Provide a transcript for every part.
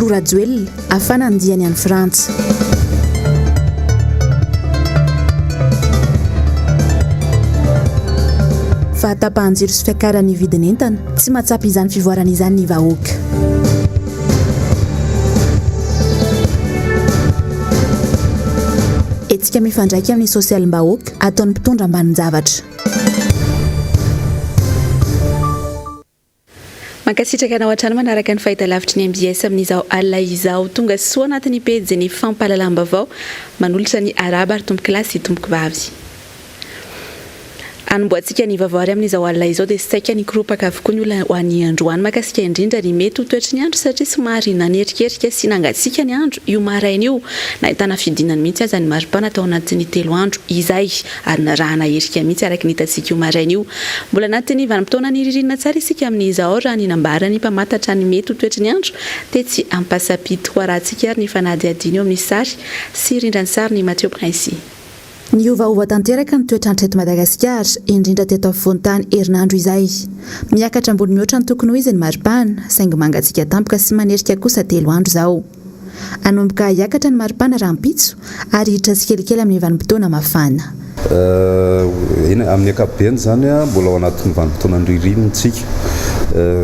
Filoha Rajoelina, hafana ny diany any Frantsa. Fahatapahan-jiro sy fiakaran'ny vidin'entana, tsy mahatsapa izany fivoarana izany ny vahoaka. Hetsika mifandraika amin'ny sosialim-bahoaka ataon'ny mpitondra ambanin-javatra. Mankasitraka anao hatrany manaraka ny fahitalavitry ny mbs amin'izao alina izao. Tonga soa anatin'ny pejin'ny fampahalalam-baovao manolotra ny arahaba ary tompokolahy sy tompokovavy. Hanombohantsika ny vaovao ary amin'izao alina izao dia saika nikoropaka avokoa ny olona ho an'ny androany mahakasika indrindra ny mety ho toetry ny andro satria somary nanerikerika sy nangatsiaka ny andro io maraina io. Nahitana fidinany mihitsy aza ny maripana tao anatin'ny telo andro izay ary narahana erika mihitsy araka ny hitantsika io maraina io. Mbola anatin'ny vanim-potoanan'ny ririnina tsara isika amin'izao raha ny nambaran'ny mpamantatra ny mety ho toetry ny andro tetsy Ampasampito. Ho arahantsika ary ny fanadihadiana eo amin'ny sary sy rindran-tsarin'i Mathieu Princy. Niovaova tanteraka ny toetr'andro teto Madagasikara, indrindra teto afovoan-tany herinandro izay. Miakatra ambony mihoatra ny tokony ho izy ny maripana, saingy mangatsiaka tampoka sy manerika kosa telo andro izao. Hanomboka hiakatra ny maripana rahampitso ary hiditra tsikelikely amin'ny vanim-potoana mafana. Eny, amin'ny ankapobeny izany, mbola ao anatin'ny vanim-potoanan'ny ririnina isika.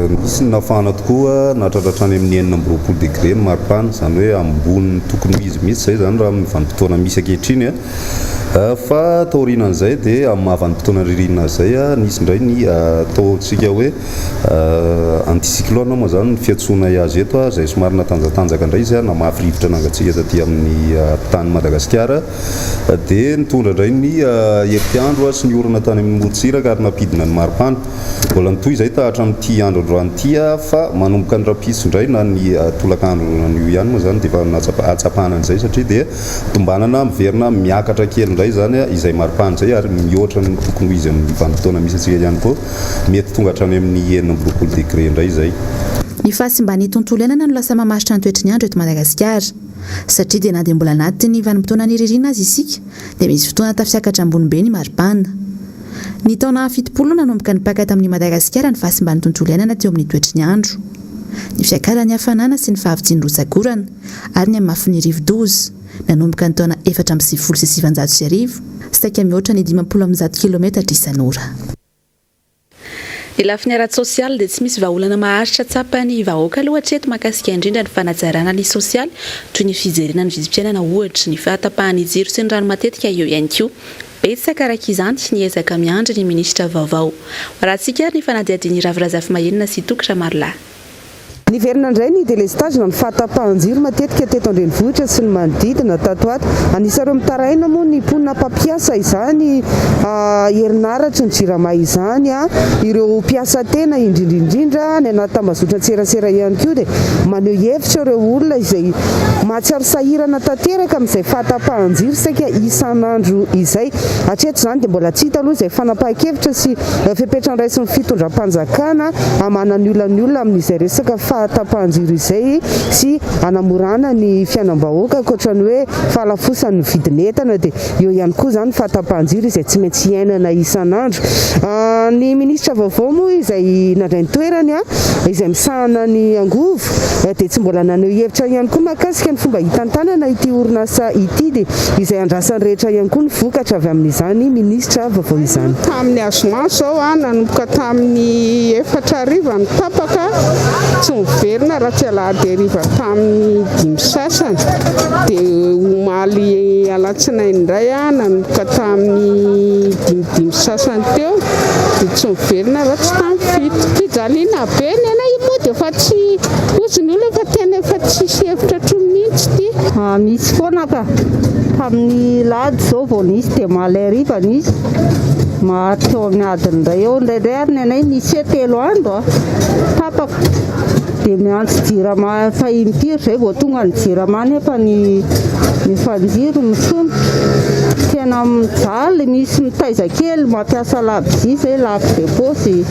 Nisy ny nafana tokoa, nahatratra hatrany amin'ny 26 degre ny maripana, izany hoe ambonin'ny tokony ho izy mihitsy izay izany raha amin'ny vanim-potoana misy ankehitriny. Fa taorianan'izay dia amin'ny maha vanim-potoana ririnina azy izay, nisy indray ny ataontsika hoe anticyclone moa izany ny fiantsoanay azy eto, izay somary natanjatanjaka indray izy, namafy rivotra nangatsiaka taty amin'ny tanin'i Madagasikara, dia nitondra indray ny herik'andro sy ny orana tany amin'ny morontsiraka ary nampidina ny maripana. Mbola nitohy izay ta hatramin'ity andro androany ity fa manomboka ny rahampitso indray na ny tolakandro anio ihany moa izany dia efa nahatsapana an'izay satria dia Tombanana miverina miakatra kely indray izany izay maripana izay ary mihoatra ny tokony ho izy amin'ny vanim-potoana misy antsika ihany koa. Mety tonga hatrany amin'ny 26 degre indray izay. Ny fahasimban'ny tontolo iainana no lasa mamaritra ny toetry ny andro eto Madagasikara. Satria dia na dia mbola anatin'ny vanim-potoanan'ny ririnina aza isika dia misy fotoana tafiakatra ambony be ny maripana. Ny taona 70 no nanomboka nipaka tamin'i Madagasikara ny fahasimban'ny tontolo iainana teo amin'ny toetry ny andro. Ny fiakaran'ny hafanana sy ny fahavitsian'ny rotsak'orana. ary ny hamafin'ny rivodoza, nanomboka ny taona 1994, saika mihoatra ny 150 kilometatra isan'ora. Ny lafiny ara-tsosialy dia tsy misy vahaolana maharitra tsapan'ny vahoaka aloha hatreto mahakasika indrindra ny fanatsarana ny sosialy toy ny fijerena ny vidim-piainana ohatra, ny fahatapahan'ny jiro sy ny rano matetika eo ihany koa. Betsaka araka izany ny ezaka miandry ny minisitra vaovao. Ho arahantsika ary ny fanadihadian'i Ravo Razafimahenina sy Toky Ramarolahy. Niverina indray ny delestazy na ny fahatapahan-jiro matetika teto an-drenivohitra sy ny manodidina tato ato. Anisan'ireo mitaraina moa ny mponina mpampiasa izany herinaratry ny Jirama izany, ireo mpiasa tena indrindra indrindra any anaty tambazotran-tserasera ihany koa dia maneho hevitra ireo olona izay mahatsiaro sahirana tanteraka amin'izay fahatapahan-jiro saika isan'andro izay. Hatreto izany dia mbola tsy hita aloha izay fanapahan-kevitra sy Fepetra andraisin'ny fitondram-panjakana hamahana ny olan'ny olona amin'izay resaka fahatapahan-jiro izay sy hanamorana ny fiainam-bahoaka ankoatra ny hoe fahalafosan'ny vidin'entana dia eo ihany koa izany ny fahatapahan-jiro izay tsy maintsy iainana isan'andro. Ny minisitra vaovao moa izay nandray ny toerany izay misahana ny angovo dia tsy mbola naneho hevitra ihany koa mahakasika ny fomba hitantanana ity orinasa ity dia izay andrasan'ny rehetra ihany koa ny vokatra avy amin'izany minisitra vaovao izany. Tamin'ny azoma izao, nanomboka tamin'ny efatra hariva no tapaka, tsy niverina raha tsy alahady hariva tamin'ny dimy sasany. Dia omaly alatsinainy indray, nanomboka tamin'ny dimy dimy sasany teo, dia tsy niverina raha tsy tamin'ny fito. Fijaliana be ny anay io moa dia efa tsy, hozy ny olona fa tena efa tsisy hevitra intsony mihitsy ity. Misy foana ka. Tamin'ny lahady izao vao nisy dia omaly hariva nisy. Maharitra eo amin'ny adiny iray eo indraindray ary ny anay nisy hoe telo andro tapaka. Dia miantso jirama efa impiry izay vao tonga ny jirama nefa ny ny fanjiro misondrotra. Tena mijaly, misy mitaiza kely mampiasa labozia izay lafo be paosy.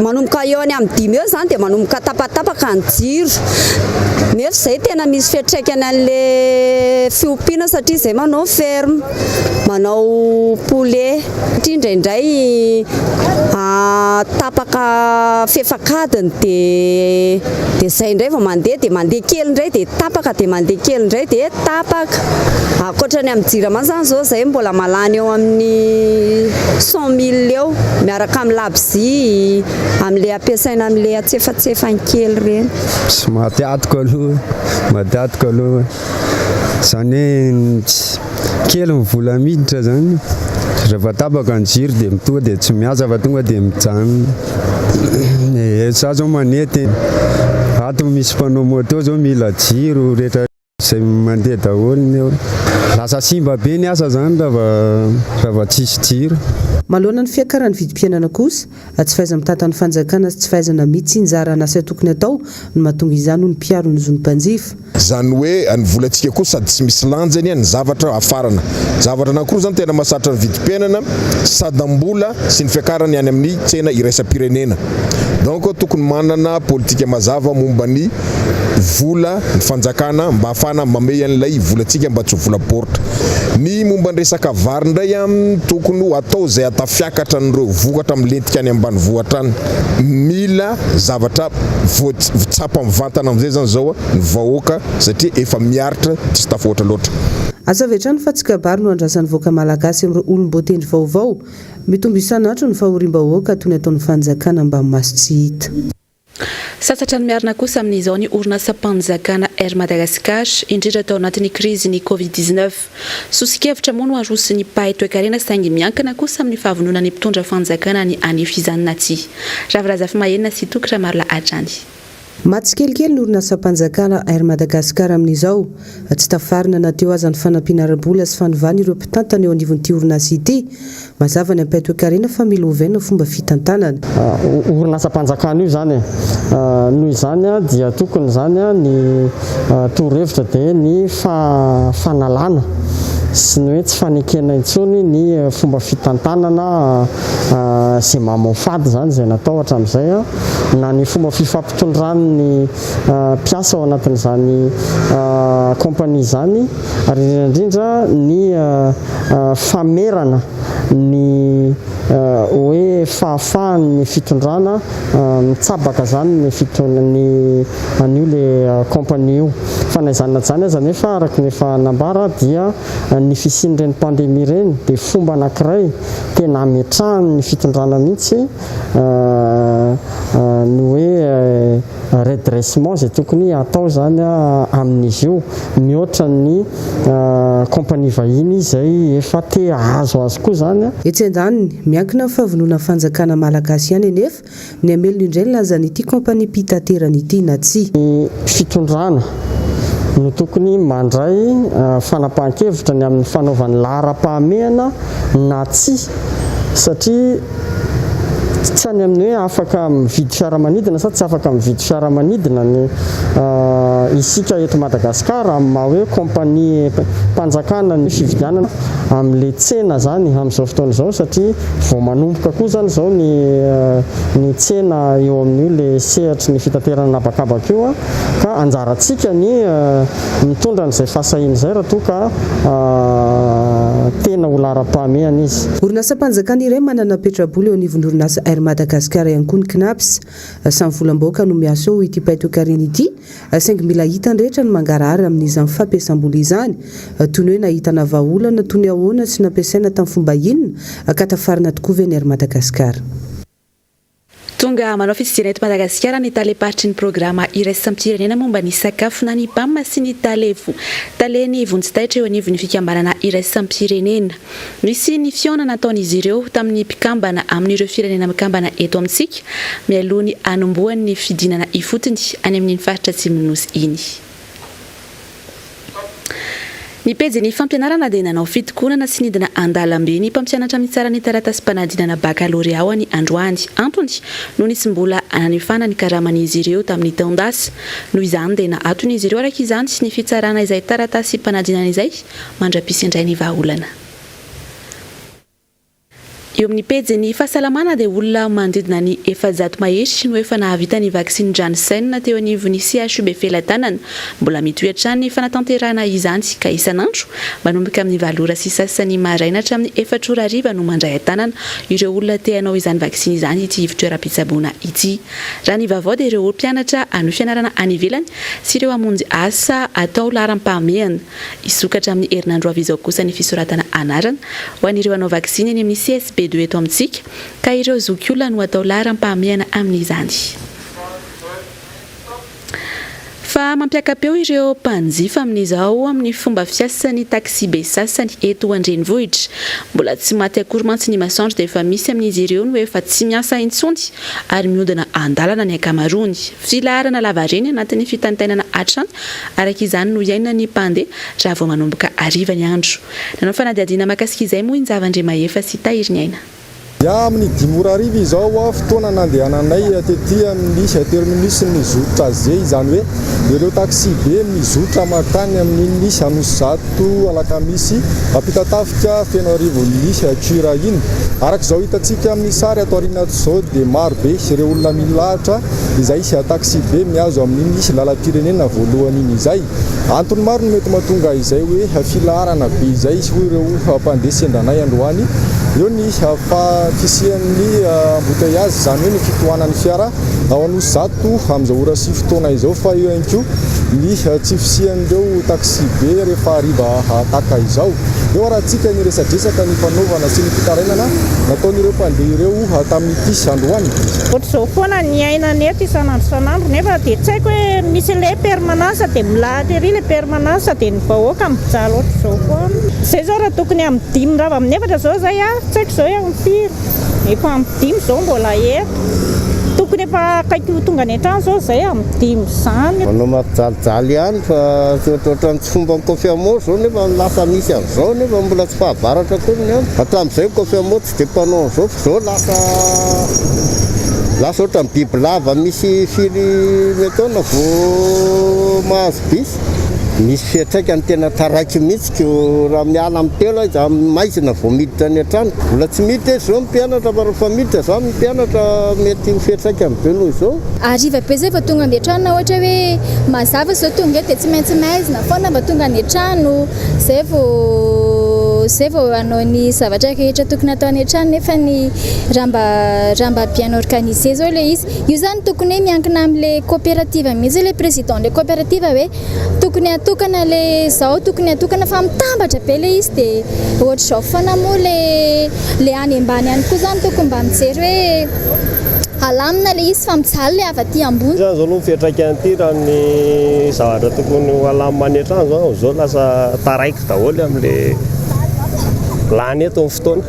Manomboka eo any amin'ny dimy eo izany dia manomboka tapatapaka ny jiro. Nefa izay tena misy fiantraikany an'le fiompiana satria izay manao ferme, manao poulet. Satria indraindray. tapaka fefak'adiny dia dia izay indray vao mandeha dia mandeha kely indray dia tapaka dia mandeha kely indray dia tapaka. Ankoatra ny amin'ny jirama izany izao izay mbola mahalany eo amin'ny 100 000 eo miaraka amin'ny labozia amin'ilay ampiasaina amin'ilay antsefatsefany kely ireny. Tsy maty antoka aloha, maty antoka aloha. Izany hoe kely ny vola miditra izany, rehefa tapaka ny jiro dia tonga dia tsy miasa fa tonga dia mijanona. Za zao manety, ato misy mpanao moto zao mila jiro rehetra izay mandeha daholo ny eo. Lasa simba be ny asa zany raha vao tsisy jiro. Manoloana ny fiakaran'ny vidim-piainana kosa, tsy fahaiza-mitantan'ny fanjakana sy tsy fahaizana mitsinjara ny asa tokony atao no mahatonga izany hoy ny mpiaro ny zon'ny mpanjifa. Izany hoe ny volantsika koa sady tsy misy lanjany ny zavatra afarana. Zavatra anankiroa izany tena mahasarotra ny vidim-piainana, sadam-bola sy ny fiakarany any amin'ny tsena iraisam-pirenena. Donc tokony manana politika mazava momba ny vola ny fanjakana mba hahafahana mamehy an'ilay volantsika mba tsy ho vola baoritra. Ny momba ny resaka vary indray an, tokony ho atao izay hatafiakatra an'ireo vokatra milentika any ambanivohitra any. Mila zavatra voatsapa mivantana amin'izay izany izao ny vahoaka satria efa miaritra diso tafahoatra loatra. Asa avy hatrany fa tsy kabary no andrasan'ny vahoaka malagasy amin'ireo olom-boatendry vaovao. Mitombo isan'andro ny fahoriam-bahoaka toy ny ataon'ny fanjakana mba maso tsy hita. Sasatra ny miarina kosa amin'izao ny orinasam-panjakana Air Madagascar, indrindra tao anatin'ny krizin'ny Covid 19. Soso-kevitra moa no aroson'ny mpahay toekarena saingy miankina kosa amin'ny fahavononan'ny mpitondra fanjakana ny hanefy izany na tsia. Ravo Razafimahenina sy Toky Ramarolahy hatrany. Maty tsikelikely ny orinasam-panjakana Air Madagascar amin'izao. Tsy tafarina na teo aza ny fanampiana ara-bola sy fanovana ireo mpitantana eo anivon'ity orinasa ity. Mazava ny ampahay toekarena fa mila ovaina ny fomba fitantanana. Orinasam-panjakana io izany e. Noho izany dia tokony izany ny torohevitra dia ny fanalana sy ny hoe tsy fanekena intsony ny fomba fitantanana izay mamoafady izany izay natao hatramin'izay na ny fomba fifampitondran'ny mpiasa ao anatin'izany compagnie izany ary indrindra indrindra ny famerana ny hoe fahafahan'ny fitondrana mitsabaka izany ny ny an'io le compagnie io. Fa na izany na izany aza anefa araka ny efa nambara dia ny fisian'ireny pandemie ireny dia fomba anankiray tena ametrahan'ny fitondrana mihitsy ny hoe redressement izay tokony hatao izany amin'izy io mihoatra ny compagnie vahiny izay efa te hahazo azy koa izany. Etsy andaniny, miankina amin'ny fahavononan'ny fanjakana malagasy ihany anefa ny hamelona indray ny lazan'ity kaompaniam-pitaterana ity na tsia. Ny fitondrana no tokony mandray fanapahan-kevitra ny amin'ny fanaovany laharam-pahamehana na tsia satria tsy any amin'ny hoe afaka mividy fiaramanidina sa tsy afaka mividy fiaramanidina ny isika eto Madagasikara amin'ny maha hoe compagnie mpanjakana ny fividianana amin'ilay tsena izany amin'izao fotoana izao satria vao manomboka koa izany izao ny ny tsena eo amin'io ilay sehatry ny fitaterana an'habakabaka io ka anjarantsika ny mitondra an'izay fahasahiana izay raha toa ka tena ho laharam-pahamehana izy. Orinasam-panjakana iray manana petrabola eo anivon'ny orinasa Air Madagascar ihany koa ny Cnaps. Samy volam-bahoaka no miasa eo ity paitokarena ity saingy mila hitan'ny rehetra ny mangarahara amin'izany fampiasam-bola izany. Toy ny hoe nahitana vahaolana toy ny ahoana sy nampiasaina tamin'ny fomba inona ka tafarina tokoa ve ny Air Madagascar? Tonga manao fitsidihana eto Madagasikara ny talem-paritry ny programa iraisam-pirenena momba ny sakafo na ny PAM sy ny tale talen'ny vonjitaitra eo anivon'ny fikambanana iraisam-pirenena. Nisy ny fihaonana nataon'izy ireo tamin'ny mpikambana amin'ireo firenena mikambana eto amintsika mialoha ny hanombohan'ny fidinana ifotony any amin'iny faritra atsimon'ny Nosy iny. Ny pejin'ny fampianarana dia nanao fitokonana sy nidina an-dalambe ny mpampianatra mitsara ny taratasim-panadinana bakalorea ho any androany. Antony, noho ny tsy mbola nanefana ny karaman'izy ireo tamin'ny taon-dasa. Noho izany dia naaton'izy ireo araka izany ny fitsarana izay taratasim-panadinana izay mandra-pisy indray ny vahaolana. Eo amin'ny pejin'ny fahasalamana dia olona manodidina ny 400 mahery no efa nahavita ny vaksiny Janssen teo anivon'ny CHU Befelatanana. Mbola mitohy hatrany ny fanatanterahana izany ka isan'andro manomboka amin'ny valo ora sy sasany maraina hatramin'ny efatra ora hariva no mandray an-tanana ireo olona te hanao izany vaksiny izany ity ivon-toeram-pitsaboana ity. Raha ny vaovao dia ireo mpianatra hanohy fianarana any ivelany sy ireo hamonjy asa atao laharam-pahamehana. Hisokatra amin'ny herinandro ho avy izao kosa ny fisoratana anarana ho an'ireo hanao vaksiny eny amin'ny CSB ii eto amintsika ka ireo zokiolona no atao laharam-pahamehana amin'izany. Fa mampiaka-peo ireo mpanjifa amin'izao amin'ny fomba fiasan'ny taxibe sasany eto an-drenivohitra. Mbola tsy maty akory mantsy ny masoandro dia efa misy amin'izy ireo no efa tsy miasa intsony ary mihodina an-dalana ny ankamaroany. Filaharana lavareny anatin'ny fitaintainana hatrany araka izany no iainan'ny mpandeha raha vao manomboka hariva ny andro. Nanao fanadihadiana mahakasika izay moa i Njava Andriamahefa sy Tahiriniaina. Dia amin'ny dimy ora hariva izao, fotoana nandehananay tety amin'ny terminus-n'ny zotra G, izany hoe ireo taxi-be mizotra mankany amin'iny Anosizato Alakamisy Ampitatafika Fenoarivon'ny Cura iny. Araka izao hitantsika amin'ny sary ato aoriana ato izao dia maro be ireo olona milahatra izay taxi-be mihazo amin'iny lalam-pirenena voalohany iny izay. Antony maro no mety mahatonga izay hoe filaharana be izay hoy ireo mpandeha sendra anay androany. Eo ny fisian'ny embouteillage izany hoe ny fitohanan'ny fiara ao Anosizato amin'izao ora sy fotoana izao fa eo ihany koa ny tsy fisian'ireo taxi-be rehefa hariva tahaka izao. Eo arahantsika ny resadresaka nifanaovana sy ny fitarainana nataon'ireo mpandeha ireo tamin'ity androany. Ohatr'izao foana ny iainana eto isan'andro isan'andro nefa dia tsy haiko hoe misy ilay permanence dia milahatra ery ilay permanence dia ny vahoaka mijaly ohatr'izao foana. Izay izao raha tokony amin'ny dimy rava amin'ny efatra izao izay a, tsy haiko izao hoe amin'ny firy, efa amin'ny dimy izao mbola eto, tokony efa akaiky ho tonga any an-trano izao izay amin'ny dimy izany. Manao mampijalijaly ihany fa tsy ohatrohatran'ny tsy fomban'ny Koffiamo izao nefa lasa misy an'izao nefa mbola tsy fahavaratra akory ny andro. Hatramin'izay ny Koffiamo tsy dia mpanao an'izao fa izao lasa lasa ohatran'ny bibilava misy firy metaona vao mahazo bus. Misy fiantraikany tena taraiky mihitsy ko raha miala amin'ny telo aiza amin'ny maizina vao miditra any an-trano. Mbola tsy miditra izy izao ny mpianatra fa rehefa miditra izany ny mpianatra mety ho fiantraikany be noho izao. Hariva be zay vao tonga any an-trano na ohatra hoe mazava zao tonga eto dia tsy maintsy maizina foana vao tonga any an-trano zay vao zay vao hanao ny zavatra rehetra tokony hatao any an-trano nefa ny raha mba raha mba bien organisé zao le izy. Io zany tokony hoe miankina amle coopérative mihitsy le président le coopérative hoe tokony atokana le zao tokony atokana fa mitambatra be le izy de ohatr'izao foana moa le le any ambany any koa zany tokony mba mijery hoe alamina le izy fa mijaly le avy aty ambony. Zany zao aloha ny fiantraikan'ity raha ny zavatra tokony ho alamina any an-trano zao zao lasa taraiky daholo amle lany eto ny fotoana.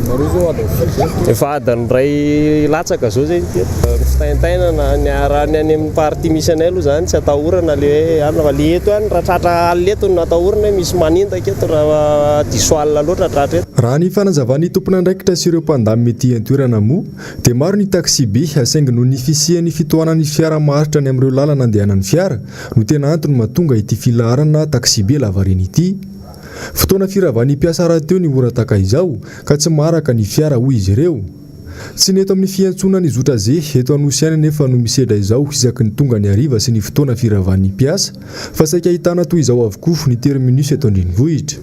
Nareo zao adiny firy zao eto? Efa adiny iray latsaka zao zay ity eto. Ny fitaintainana ny raha ny any amin'ny partie misy anay aloha zany tsy atahorana le hoe alina fa le eto ihany raha tratra alina eto no atahorana hoe misy manendaka eto raha diso alina loatra tratra eto. Raha ny fanazavan'ny tompon'andraikitra sy ireo mpandamina ety an-toerana moa dia maro ny taxibe saingy noho ny fisian'ny fitohanan'ny fiara maharitra any amin'ireo lalana andehanan'ny fiara no tena antony mahatonga ity filaharana taxibe lavareny ity. Fotoana firavan'ny mpiasa rahateo ny ora tahaka izao ka tsy maharaka ny fiara hoy izy ireo. Tsy ny eto amin'ny fiantsoana ny zotra ze eto Anosy ihany anefa no misedra izao isaky ny tonga ny hariva sy ny fotoana firavan'ny mpiasa fa saika ahitana toy izao avokoa ny terminus eto an-drenivohitra.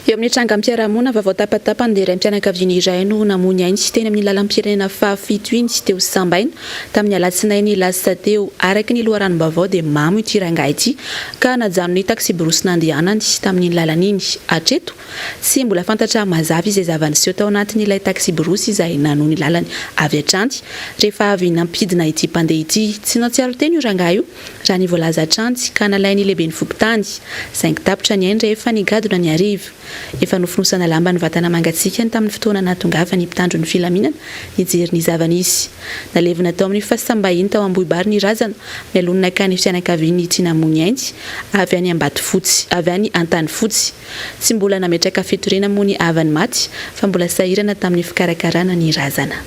Eo amin'ny trangam-piarahamonina vaovao tapatapany dia raim-pianakaviana iray no namoy ny ainy teny amin'ny lalam-pirenena fahafito iny teo Sambaina tamin'ny alatsinainy lasa teo. Araka ny loharanom-baovao dia mamo ity rangahy ity ka najanon'ny taksiborosy nandehanany tamin'iny lalana iny. Hatreto, tsy mbola fantatra mazava izay zava-niseho tao anatin'ilay taksiborosy izay nanohy ny lalany avy hatrany rehefa avy nampidina ity mpandeha ity. Tsy nahatsiaro tena io rangahy io raha ny voalaza hatrany ka nalain'ny lehiben'ny fokontany, saingy tapitra ny ainy rehefa nigadona ny hariva. Efa nofonosana lamba ny vatana mangatsiakany tamin'ny fotoana nahatongavan'ny mpitandro ny filaminana nijery ny zava-nisy. Nalevina tao amin'ny fasam-bahiny tao Ambohibary ny razana, mialoha ny nakan'ny fianakaviany ity namoy ny ainy avy any Ambatofotsy, avy any Antanifotsy. Tsy mbola nametraka fitoriana moa ny havan'ny maty fa mbola sahirana tamin'ny fikarakarana ny razana.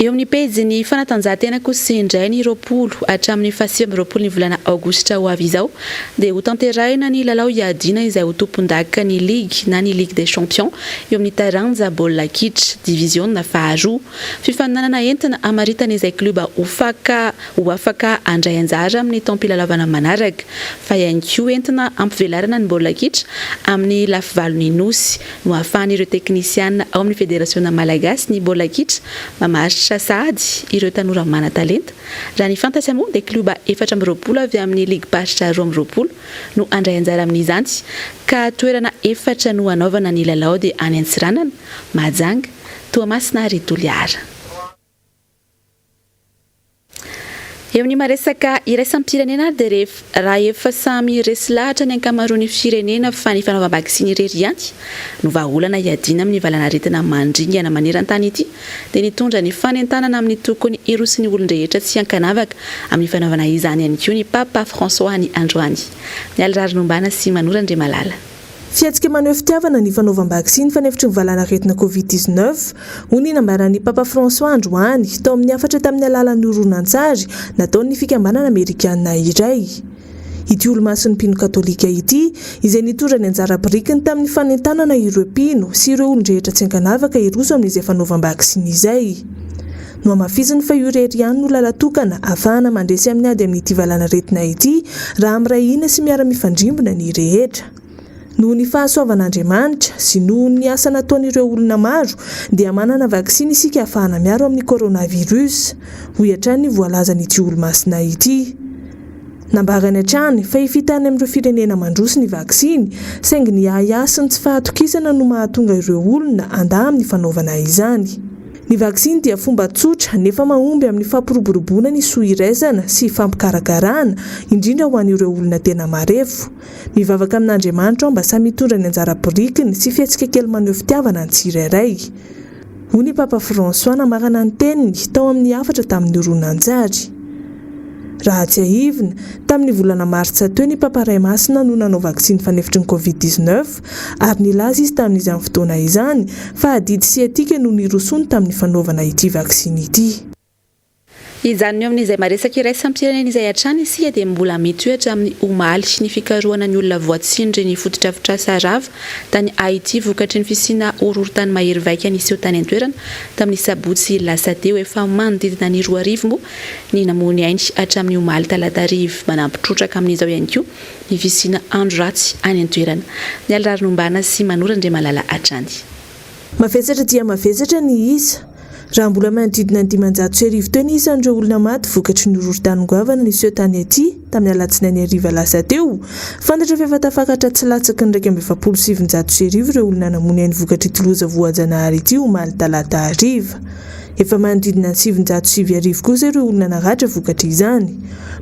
Eo amin'ny pejin'ny fanatanjahantena kosa indray ny 20 hatramin'ny faha-29 ny volana aogositra ho avy izao dia hotanterahina ny lalao hiadiana izay ho tompondaka ny ligy na ny Ligue des champions eo amin'ny taranja baolina kitra, diviziona faharoa. Fifaninanana entina hamaritana izay klioba ho faka ho afaka handray anjara amin'ny taom-pilalaovana manaraka fa ihany koa entina hampivelarana ny baolina kitra amin'ny lafivalon'ny Nosy no ahafahan'ireo teknisiana ao amin'ny Federasiona Malagasy ny baolina kitra mamaritra sahady ireo tanora manan-talenta. Raha ny fantatra moa dia klioba 24 avy amin'ny ligim-paritra 22 no handray anjara amin'izany ka toerana efatra no hanaovana ny lalao dia any Antsiranana, Mahajanga, Toamasina ary Toliara. Eo amin'ny maha-resaka iraisam-pirenena ary dia rehefa raha efa samy resy lahatra ny ankamaroan'ny firenena fa ny fanaovam-baksiny irery ihany no vahaolana hiadiana amin'ny valanaretina mandringana maneran-tany ity dia nitondra ny fanentanana amin'ny tokony hirosin'ny olon-drehetra tsy ankanavaka amin'ny fanaovana izany ihany koa ny Papa François ny androany. Mialy Rarinombana sy Manoro Andriamalala. Fihetsika maneho fitiavana ny fanaovam-baksiny fanefitry ny valanaretina Covid 19, hoy ny nambaran'ny Papa François androany, tao amin'ny hafatra tamin'ny alalan'ny horonantsary nataon'ny fikambanana amerikana iray. Ity olomasin'ny mpino katolika ity, izay nitondra ny anjara birikiny tamin'ny fanentanana ireo mpino sy ireo olon-drehetra tsy ankanavaka hiroso amin'izay fanaovam-baksiny izay. Nohamafisiny fa io irery ihany no lalan-tokana ahafahana mandresy amin'ny ady amin'ity valanaretina ity raha miray hina sy miara-mifandrimbona ny rehetra. Noho ny fahasoavan'Andriamanitra sy noho ny asa nataon'ireo olona maro dia manana vaksiny isika ahafahana miaro amin'ny coronavirus, hoy hatrany ny voalazan'ity olomasina ity. Nambarany hatrany fa hifita any amin'ireo firenena mandroso ny vaksiny saingy ny ahiahy sy ny tsy fahatokisana no mahatonga ireo olona handà amin'ny fanaovana izany. Ny vaksiny dia fomba tsotra nefa mahomby amin'ny fampiroboroboana ny soa iraisana sy fampikarakarana, indrindra ho an'ireo olona tena marefo. Mivavaka amin'Andriamanitra aho mba samy hitondra ny anjara birikiny sy fihetsika kely maneho fitiavana ny tsirairay. Hoy ny Papa François namarana ny teniny tao amin'ny hafatra tamin'ny horonantsary. Raha tsiahivina, tamin'ny volana martsa teo ny Papa Ray Masina no nanao vaksiny fanefitry ny Covid 19 ary nilaza izy tamin'izany fotoana izany fa adidy sy etika no nirosoany tamin'ny fanaovana ity vaksiny ity. Hijanona eo amin'izay maresaka iraisam-pirenena izay hatrany isika dia mbola mitohy hatramin'ny omaly ny fikarohana ny olona voatsindry ny fotodrafitrasa rava tany Haiti vokatry ny fisiana horohorontany mahery vaika niseho tany an-toerana tamin'ny sabotsy lasa teo. Efa manodidina ny 2000 moa ny namoy ny ainy hatramin'ny omaly talata hariva. Manampy trotraka amin'izao ihany koa ny fisiana andro ratsy any an-toerana. Mialy Rarinombana sy Manoro Andriamalala hatrany. Mavesatra dia mavesatra ny isa. Raha mbola manodidina ny 1500 teo ny isan'ireo olona maty vokatry ny horohorontany goavana niseho tany Haiti tamin'ny alatsinainy hariva lasa teo, fantatra fa efa tafakatra tsy latsaky ny 1941 ireo olona namoy ny ainy vokatr'ity loza voajanahary ity omaly talata hariva. Efa manodidina ny 1909 kosa ireo olona naratra vokatr'izany.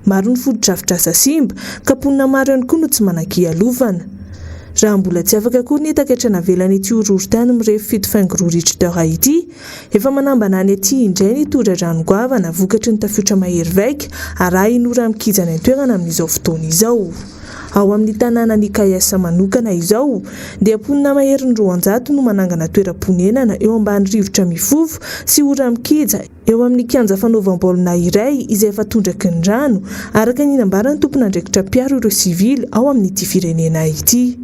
Maro ny fotodrafitrasa simba, ka mponina maro ihany koa no tsy manan-kialofana. Raha mbola tsy afaka akory ny takaitra navelan'ity horohorontany mirefy fito faingo roa Richter ity, efa manambana any aty indray ny tondra-drano goavana vokatry ny tafiotra mahery vaika arahin'ora mikija any an-toerana amin'izao fotoana izao. Ao amin'ny tanànan'i Kayes manokana izao dia mponina maherin'ny 200 no manangana toeram-ponenana eo ambany rivotra mifofo sy ora-mikija eo amin'ny kianja fanaovam-baolina iray izay efa tondraky ny rano, araka ny nambaran'ny tompon'andraikitra mpiaro ireo sivily ao amin'ity firenena ity.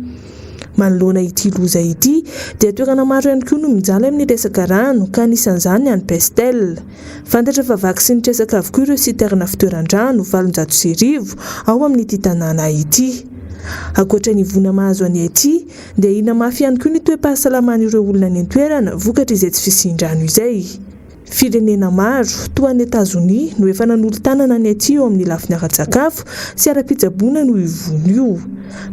Manoloana ity loza ity dia toerana maro ihany koa no mijaly amin'ny resaka rano ka anisan'izany ny any Pestel. Fantatra fa vaky sy nitresaka avokoa ireo citerne fitoeran-drano 1800 ao amin'ity tanàna ity. Ankoatra ny voina mahazo an'i Haiti dia ahiana mafy ihany koa ny toe-pahasalaman'ireo olona any an-toerana vokatr'izay tsy fisian-drano izay. Firenena maro, toa an'i Etazonia, no efa nanolo-tanana an'i Haiti eo amin'ny lafiny ara-tsakafo sy ara-pitsaboana noho io vono io.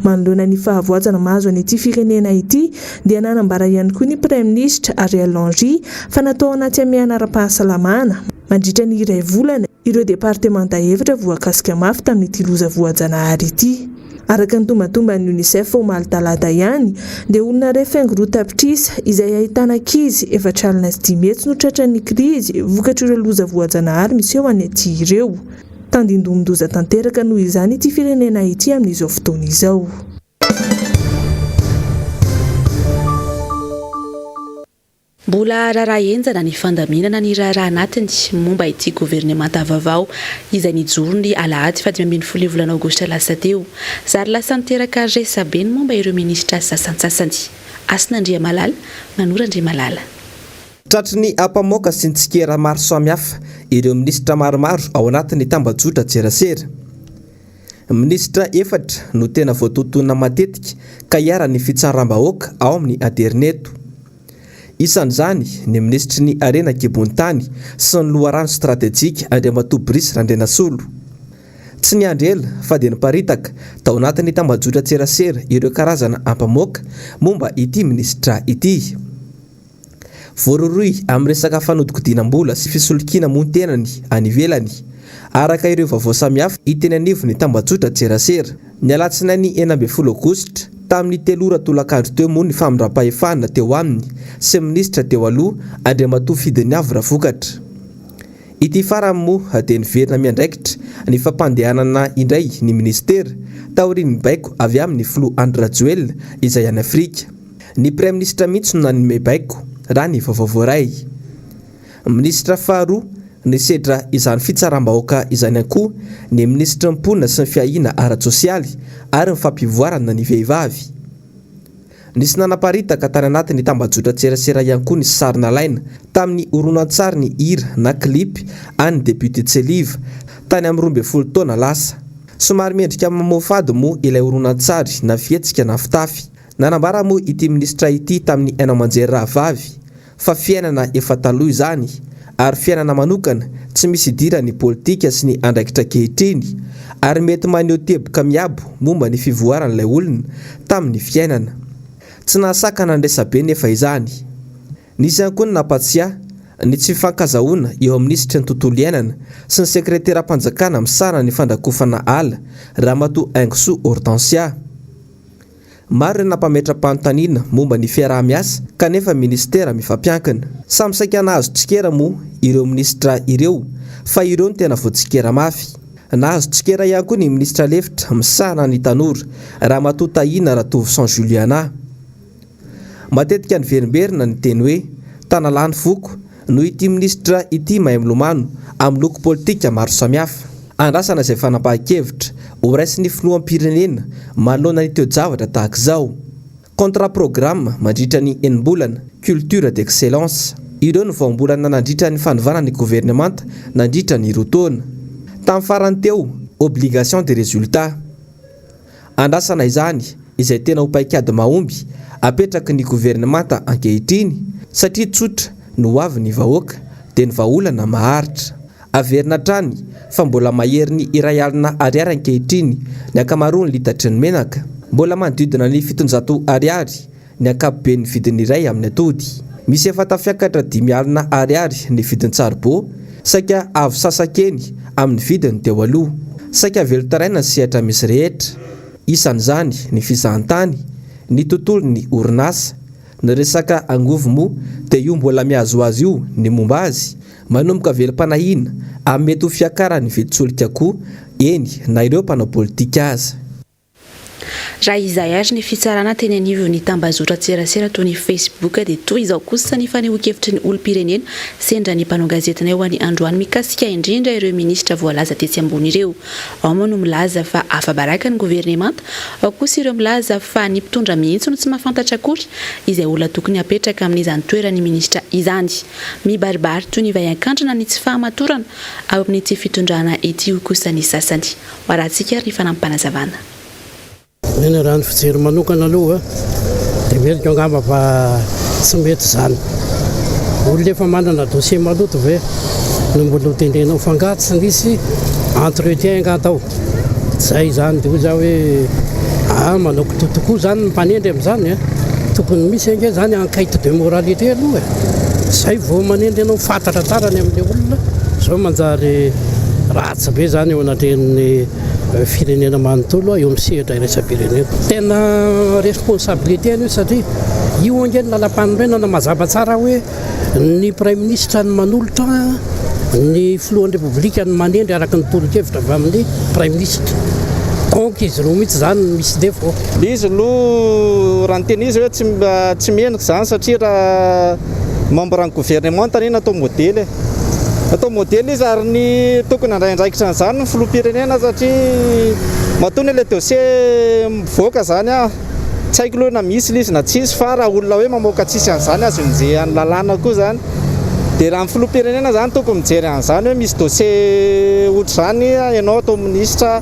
Manoloana ny fahavoazana mahazo an'ity firenena ity dia nanambara ihany koa ny Praiminisitra Ariel Henry fa natao anaty hamehana ara-pahasalamana mandritra ny iray volana ireo departemanta efatra voakasika mafy tamin'ity loza voajanahary ity. Araka ny tombantomban'ny Unicef omaly talata ihany dia olona iray faingo roa tapitrisa izay ahitana ankizy 504 no tratran'ny krizy vokatr'ireo loza voajanahary miseho any aty ireo. Tandindomin-doza tanteraka noho izany ity firenena ity amin'izao fotoana izao. Mbola raharaha henjana ny fandaminana ny raharaha anatiny momba ity governemanta vaovao izay nijoro ny alahady faha-15 ny volana aogositra lasa teo. Zary lasa niteraka resabe ny momba ireo minisitra sasantsasany. Hasina Andriamalala, Manoro Andriamalala. Tratry ny ampamoaka sy ny tsikera maro samihafa ireo minisitra maromaro ao anatin'ny tambajotran-tserasera. Minisitra efatra no tena voatotonona matetika ka iharan'ny fitsaram-bahoaka ao amin'ny aterineto. Isan'izany ny minisitry ny Harena an-kibon'ny tany sy ny loharano stratejika Andriamatoa Brice Randrianasolo. Tsy niandry ela fa dia niparitaka tao anatin'ny tambajotran-tserasera ireo karazana ampamoaka momba ity minisitra ity. Voarohirohy amin'ny resaka fanodikodinam-bola sy fisolokiana moa ny tenany any ivelany, araka ireo vaovao samihafa hita eny anivon'ny tambajotran-tserasera. Ny alatsinainy 16 aogositra, tamin'ny telo ora tolakandro teo moa ny famindram-pahefana teo aminy sy ny minisitra teo aloha, Andriamatoa Fidiniavo Ravokatra. Ity farany moa dia niverina miandraikitra ny fampandehanana indray ny minisitera, taorian'ny baiko avy amin'ny filoha Andry Rajoelina izay any Afrika. Ny praiminisitra mihitsy no nanome baiko, raha ny vaovao voaray. Minisitra faharoa nisedra izany fitsaram-bahoaka izany ihany koa ny minisitry ny mponina sy ny fiahiana ara-tsosialy ary ny fampivoarana ny vehivavy. Nisy nanaparitaka tany anatin'ny tambajotran-tserasera ihany koa ny sary nalaina tamin'ny horonantsary ny hira na clip an'ny depiote Tseliva tany amin'ny 12 taona lasa. Somary miendrika mamoafady moa ilay horonantsary na fihetsika na fitafy. Nanambara moa ity minisitra ity tamin'ny haino aman-jery rahavavy fa fiainana efa taloha izany ary fiainana manokana tsy misy idiran'ny politika sy ny andraikitra ankehitriny ary mety maneho teboka miabo momba ny fivoaran'ilay olona tamin'ny fiainana. Tsy nahasakana ny resabe nefa izany. Nisy ihany koa ny nampatsiahy ny tsy fifankazahoana eo amin'ny minisitry ny tontolo iainana sy ny sekreteram-panjakana misahana ny fandrakofana ala, Ramatoa Haingosoa Hortensia. Maro ireo nampametra-panontaniana momba ny fiaraha-miasa kanefa minisitera mifampiankina. Samy saika nahazo tsikera moa ireo minisitra ireo fa ireo no tena voatsikera mafy. Nahazo tsikera ihany koa ny minisitra lefitra misahana ny tanora, Ramatoa Tahina Ratovoson Juliana. Matetika niverimberina ny teny hoe Tanalahy ny foko noho ity minisitra ity mahay milomano amin'ny loko politika maro samihafa. Andrasana izay fanapahan-kevitra horaisin'ny filoham-pirenena manoloana ny toe-javatra tahaka izao. Contrat programme mandritra ny enim-bolana, culture d'excellence. Ireo no voambolana nandritra ny fanovana ny governemanta nandritra ny roa taona. Tamin'ny farany teo, obligation de résultat. Andrasana izany izay tena ho paikady mahomby apetraky ny governemanta ankehitriny satria tsotra ny ho avin'ny vahoaka dia ny vahaolana maharitra. Averina hatrany fa mbola maherin'ny 1 alina ariary ankehitriny ny ankamaroan'ny litatry ny menaka. Mbola manodidina ny 700 ariary ny ankapoben'ny vidin'ny iray amin'ny atody. Misy efa tafiakatra 5 alina ariary ny vidin-tsaribô, saika avo sasakeny amin'ny vidiny teo aloha. Saika velon-taraina ny sehatra misy rehetra. Isan'izany ny fizahantany, ny tontolon'ny orinasa. Ny resaka angovo moa dia io mbola mihazohazo io ny momba azy, manomboka velom-panahiana amin'ny mety ho fiakaran'ny vidin-tsolika koa, eny na ireo mpanao politika aza. Raha izay ary ny fitsarana teny anivon'ny tambazotran-tserasera toy ny Facebook dia toy izao kosa ny fanehoan-kevitry ny olom-pirenena sendra ny mpanao gazetinay ho an'ny androany mikasika indrindra ireo minisitra voalaza tetsy ambony ireo. Ao moa no milaza fa afa-baraka ny governemanta, ao kosa ireo milaza fa ny mpitondra mihitsy no tsy mahafantatra akory izay olona tokony hapetraka amin'izany toeran'ny minisitra izany. Mibaribary toy ny vay an-kandrana ny tsy fahamatorana ao amin'ity fitondrana ity hoy kosa ny sasany. Ho arahantsika ary ny fanampim-panazavana. Eny raha ny fijery manokana aloha dia heveriko angamba fa tsy mety izany. Olona efa manana dossier maloto ve no mbola ho tendrenao fa angaha tsy nisy entretien angaha tao? Zay izany dia hoy za hoe ah manao kitoa tokoa izany ny mpanendry amin'izany a! Tokony misy ange izany enquête de moralité aloha e! Zay vao manendry anao fantatra tsara ny amin'ilay olona, zao manjary ratsy be izany eo anatrehan'ny firenena manontolo eo amin'ny sehatra iraisam-pirenena. Tena responsabilité io satria io ange ny lalam-panorenana mazava tsara hoe ny praiminisitra no manolotra, ny filohan'ny repoblika no manendry araka ny tolo-kevitra avy amin'ny praiminisitra. Donc izy roa mihitsy izany no misy défaut. Izy aloha raha ny tena izy hoe tsy tsy mendrika izany satria raha. Membre ny gouvernemanta anie natao modely e. Natao modely izy ary ny tokony handray andraikitra an'izany ny filoham-pirenena satria matoa anie ilay dossier mivoaka izany an, tsy haiko aloha na misy ilay izy na tsisy fa raha olona hoe mamoaka tsisy an'izany azo enjehan'ny lalàna koa izany. Dia raha ny filoham-pirenena izany tokony mijery an'izany hoe misy dossier ohatr'izany ianao atao minisitra,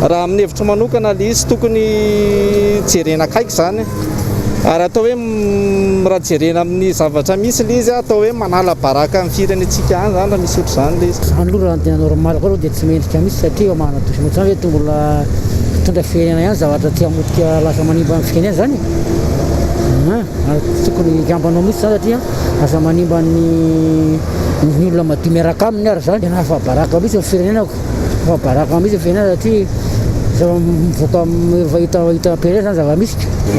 raha amin'ny hevitro manokana ilay izy tokony jerena akaiky izany. Ary atao hoe raha jerena amin'ny zavatra misy ilay izy, atao hoe manala baraka ny firenentsika any izany raha misy ohatr'izany ilay izy. Izany aloha raha ny tena normal koa aloha dia tsy mendrika mihitsy satria efa manana dossier ohatr'izany ve tonga mbola hitondra firenena ihany zavatra tsy hamotika lasa manimba ny firenena izany e! Ary tsy tokony hikambanao mihitsy izany satria lasa manimba ny ny olona madio miaraka aminy ary izany. Tena afa-baraka mihitsy ny firenenako. Fa baraka mihitsy ny fiainana satria zava-mivoaka efa hita hita am-pirenena zany zava-misy.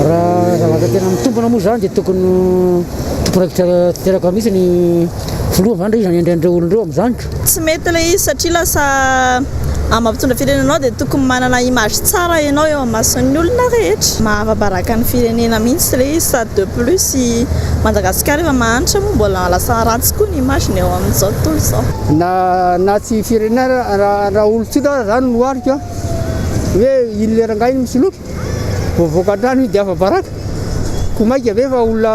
Raha zavatra tena mitombina moa zany dia tokony tompon'andraikitra tanteraka mihitsy ny filoha zany raha izy nanendry an'ireo olona ireo amin'izany. Tsy mety ilay izy satria lasa amin'ny maha mpitondra firenena anao dia tokony manana image tsara ianao eo imason'ny olona rehetra. Maha-afa-baraka ny firenena mihitsy ilay izy sady de plus i Madagasikara efa mahantra moa mbola lasa ratsy koa ny image-ny eo amin'izao tontolo izao. Na na tsy firenena raha raha olon-tsotra aza zany no ohariko an, hoe iny le rangahy iny misoloky, vao mivoaka an-trano izy dia afa-baraka, koa maika ve fa olona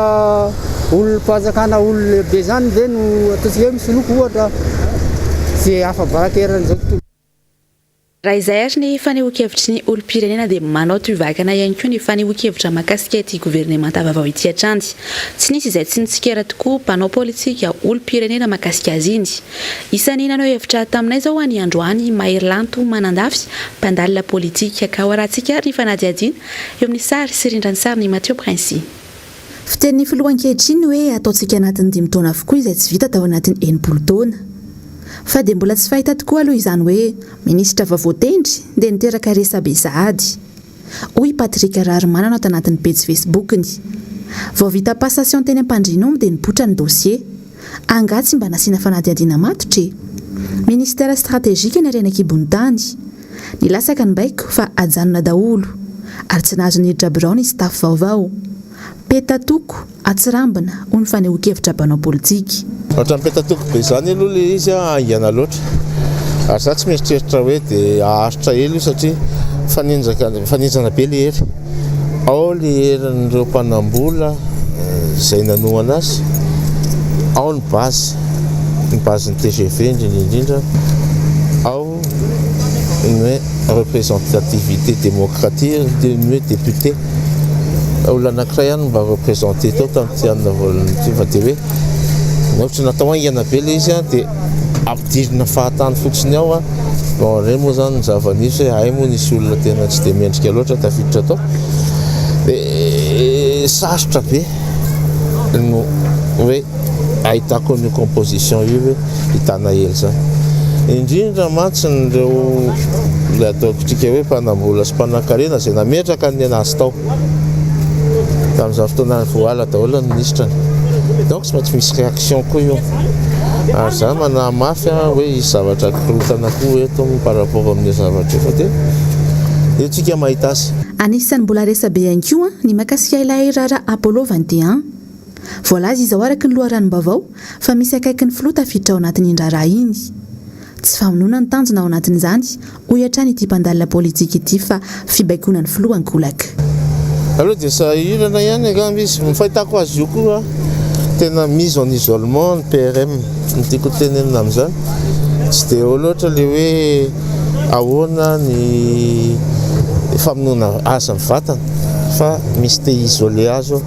olom-panjakana olon-lehibe zany ve no ataontsika hoe misoloky ohatra dia afa-baraka eran'izao tontolo. Raha izay ary ny fanehoan-kevitry ny olom-pirenena dia manao tohivakana ihany koa ny fanehoan-kevitra mahakasika ity governemanta vaovao ity hatrany. Tsy nisy izay tsy nitsikera tokoa mpanao politika, olom-pirenena mahakasika azy iny. Isan'ny naneho hevitra taminay izao any androany i Maherilanto Manandafy, mpandalina politika. Ka ho arahantsika ary ny fanadihadiana eo amin'ny sary sy rindran-tsarin'i Mathieu Princi. Fitenin'ny filoha ankehitriny ny hoe ataontsika anatin'ny dimy taona avokoa izay tsy vita tao anatin'ny 60 taona. Fa dia mbola tsy fahita tokoa aloha izany hoe minisitra vao voatendry dia niteraka resabe sahady. Hoy i Patrick Raharimanana ato anatin'ny pejy Facebook-ny. Vao vita passation teny Ampandrianomby dia nipoitra ny dossier. Angaha tsy mba nasiana fanadihadiana matotra e? Ministère stratégique ny harena an-kibon'ny tany. Nilatsaka ny baiko fa ajanona daholo ary tsy nahazo niditra birao ny staff vaovao. Petatoko, atsirambina, hoy ny fanehoan-kevitra mpanao politika. Ohatran'ny petatoko be izany aloha ilay izy haingana loatra. Ary za tsy mieritreritra hoe dia haharitra ela io satria mifanenjaka mifanenjana be ilay hery. Ao ilay herin'ireo mpanambola izay nanohana azy, ao ny base, ny base-n'ny tgv indrindra indrindra, ao ny hoe représentativité démocratique, ny hoe député. Olona anankiray ihany no mba représenter tao tamin'ity alina voalohany ity fa dia hoe ohatra natao haingana be ilay izy dia ampidirina fahatany fotsiny ao an. Bon, ireny moa izany ny zava-nisy hoe hay moa nisy olona tena tsy dia mendrika loatra tafiditra tao. Dia sarotra be no hoe ahitako an'io composition io hoe hitana ela izany. Indrindra mantsy ireo ilay ataontsika hoe mpanambola sy mpanankarena izay nametraka ny anazy tao. Tamin'izany fotoana voaala daholo ny minisitrany. Donc tsy maintsy misy réaction koa io. Ary za manahy mafy hoe hisy zavatra korontana koa eto par rapport amin'io zavatra io fa dia eo tsika mahita azy. Anisan'ny mbola resabe ihany koa ny mahakasika ilay raharaha Apollo 21. Voalaza izao araka ny loharanom-baovao fa misy akaiky ny filoha tafiditra ao anatin'iny raharaha iny. Tsy famonoana ny tanjona ao anatin'izany, hoy hatrany ity mpandalina politika ity fa fibaikoana ny filoha ankolaka. Aleo dia sahirana ihany angamba izy. Ny fahitako azy io koa tena mise en isolement ny PRM. Ny tiako tenenina amin'izany tsy dia eo loatra ilay hoe ahoana ny famonoana azy mivantana fa misy te hi-isoler azy eo.